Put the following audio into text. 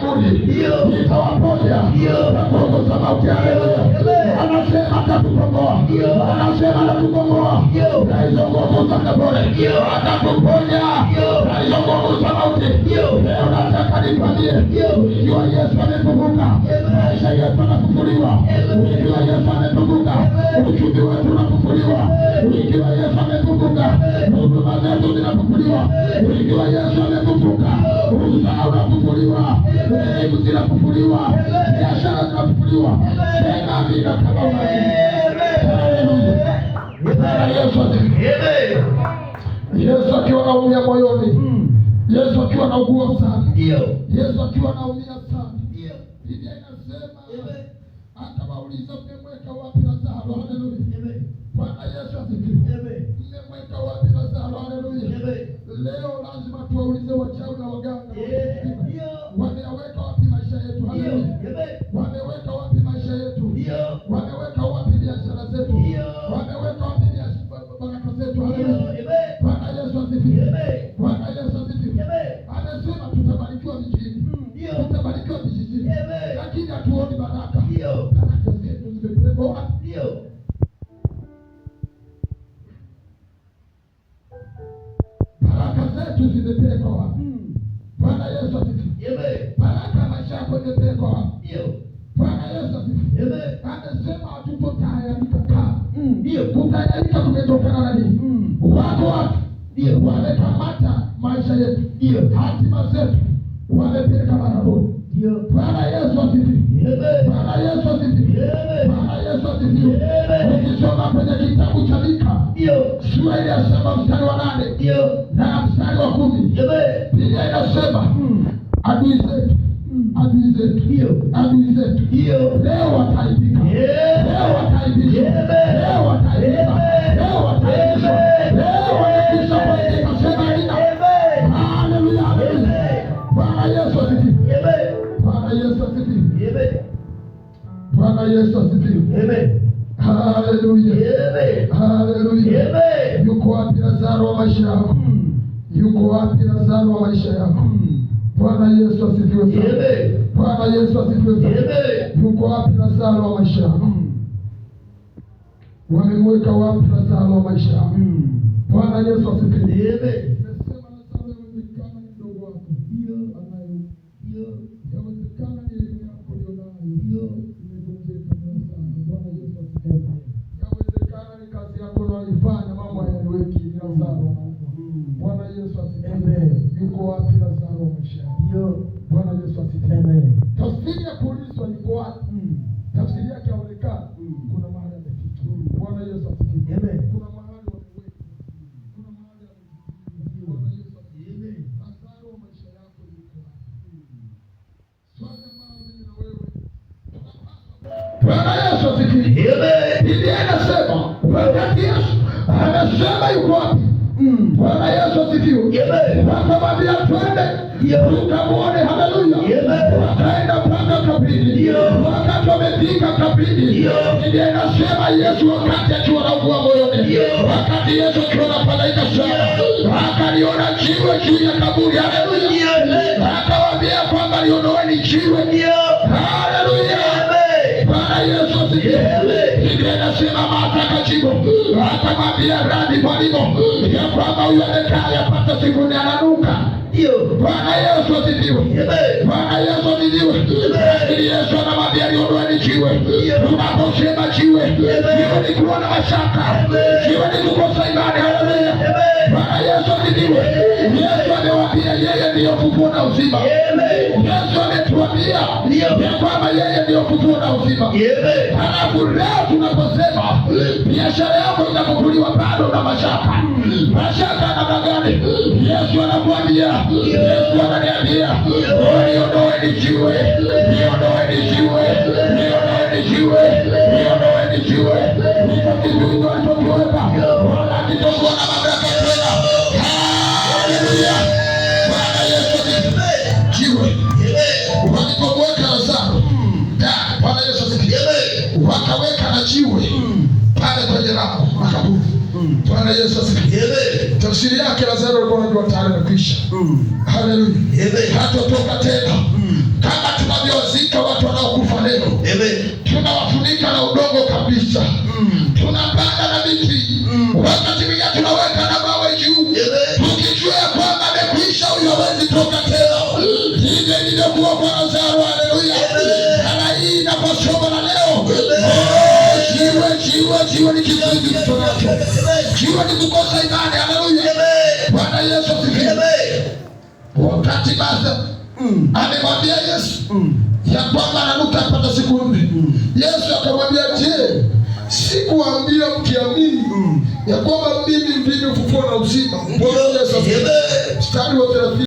kaburi, nitawaponya na nguvu za mauti. Haleluya! Anasema atatukomboa, anasema atatukomboa na hizo nguvu za kaburi, atatuponya na hizo nguvu za mauti. Leo nataka nikwambie, ikiwa Yesu amefufuka, maisha yetu yanafufuliwa. Ikiwa Yesu amefufuka, uchumi wetu unafufuliwa. Ikiwa Yesu amefufuka, huduma zetu zinafufuliwa. Ikiwa Yesu amefufuka, uzao unafufuliwa, elimu zinafufuliwa, biashara zinafufuliwa. Sema amina kama unaamini. Haleluya! Bwana Yesu asifiwe. Yesu akiwa anaumia moyoni, Yesu akiwa anaugua sana, Yesu akiwa anaumia sana, Biblia inasema akawauliza, mmemweka wapi Lazaro? Haleluya! Bwana Yesu asifiwe. Mmemweka wapi Lazaro? Haleluya! Leo lazima tuwaulize wachawi na waganga, wameweka wapi maisha yetu? Haleluya! Wameweka wapi maisha yetu? Wameweka wapi biashara zetu? Wameweka wapi baraka zetu? Haleluya! Bwana Yesu asifiwe. Bwana Yesu asifiwe. Amesema tutabarikiwa mijini, tutabarikiwa vijijini, lakini hatuoni baraka. Baraka zetu zimepelekwa wapi? Baraka zetu zimepelekwa wapi? Bwana Yesu asifiwe. Baraka maisha yako imepelekwa wapi? Bwana Yesu asifiwe. Amesema hatutotahayarika kamwe. Kutahayarika kumetokana na nini? Wako watu wamekamata maisha yetu, hatima zetu, wamepeleka barabara. Bwana Yesu asifiwe. Bwana Yesu asifiwe. Bwana Yesu asifiwe. Ukisoma kwenye kitabu cha Mika sura ile ya 7 mstari wa 8 na mstari wa 10, Biblia inasema adui zetu, adui zetu, adui zetu leo wataibika, leo wataibishwa, leo wataibika, leo wataibishwa, leo wamekwisha kuaibika. Sema amina. Haleluya, haleluya. Bwana Yesu asifiwe. Bwana Yesu asifiwe. Bwana Yesu asifiwe. Haleluya, haleluya. Yuko wapi Lazaro wa maisha yako? Yuko wapi Lazaro wa maisha yako? Bwana Yesu asifiwe sana. Bwana Yesu asifiwe sana. Yuko wapi Lazaro wa maisha yako? Wamemweka wapi Lazaro wa maisha yako? Bwana Yesu asifiwe. Nimesema Lazaro yawezekana ni mdogo wako anayeumwa, yawezekana ni elimu yako ulionayo imegonjeka Lazaro. Bwana Yesu asifiwe. Yawezekana ni kazi yako unayoifanya, mambo hayaeleweki, ni Lazaro anaumwa. Bwana Yesu asifiwe. Yuko wapi Lazaro wa maisha yako? Bwana Yesu asifiwe. Tafsiri ya kuulizwa yuko wapi, tafsiri yake haonekani. Kuna mahali amefichwa. Bwana Yesu asifiwe. Kuna mahali wamewekwa, kuna mahali amefichwa. Bwana Yesu asifiwe. Lazaro wa maisha yako yuko wapi? Swali ambalo mimi na wewe tunapaswa. Bwana Yesu asifiwe. Biblia inasema wakati Yesu amesema yuko wapi, Bwana Yesu asifiwe, wakamwambia twende tukamwone. Haleluya! Wakaenda mpaka kaburini. Wakati wamefika kaburini, Biblia inasema Yesu wakati akiwa anaugua moyoni, wakati Yesu akiwa anafadhaika sana, akaliona jiwe juu ya kaburi. Haleluya! Akawaambia kwamba liondoeni jiwe. Haleluya! Bwana Yesu asifiwe. Biblia inasema Martha akajibu akamwambia, Rabi, mwalimu, ya kwamba huyu amekaa yapata siku nne ananuka. Bwana Yesu asifiwe. Bwana Yesu asifiwe. Lakini Yesu anamwambia liondoeni jiwe. Tunaposema jiwe, jiwe ni kuwa na mashaka, jiwe ni kukosa imani. Haleluya. Bwana Yesu asifiwe. Yesu amewaambia yeye ndiyo ufufuo na uzima. Yesu ametuambia ya kwamba yeye ndiyo ufufuo na uzima. Halafu leo tunaposema biashara yako inafufuliwa, bado na mashaka. Mashaka namna gani? Yesu anakuambia, Yesu ananiambia, liondoeni jiwe, liondoeni jiwe, liondoeni jiwe, liondoeni jiwe. Hicho kizuizi walichokiweka wala hakitakuwa na mamlaka tena. Haleluya! Bwana Yesu asifiwe. Jiwe walipomweka Lazaro, Bwana Yesu asifiwe, wakaweka na jiwe pale kwenye lango la kaburi. Bwana Yesu asifiwe. Tafsiri yake Lazaro alikuwa anajua tayari amekwisha. Haleluya. Hatotoka tena. Kama Jiwe ni kizuizi ulicho nacho, jiwe ni kukosa imani. Haleluya, Bwana Yesu asifiwe. Wakati Martha amemwambia Yesu ya kwamba ananuka apata siku 4, Yesu akamwambia, je, sikuambia mkiamini ya kwamba mimi ndimi ufufuo na uzima? Bwana Yesu asifiwe. Mstari wa 30.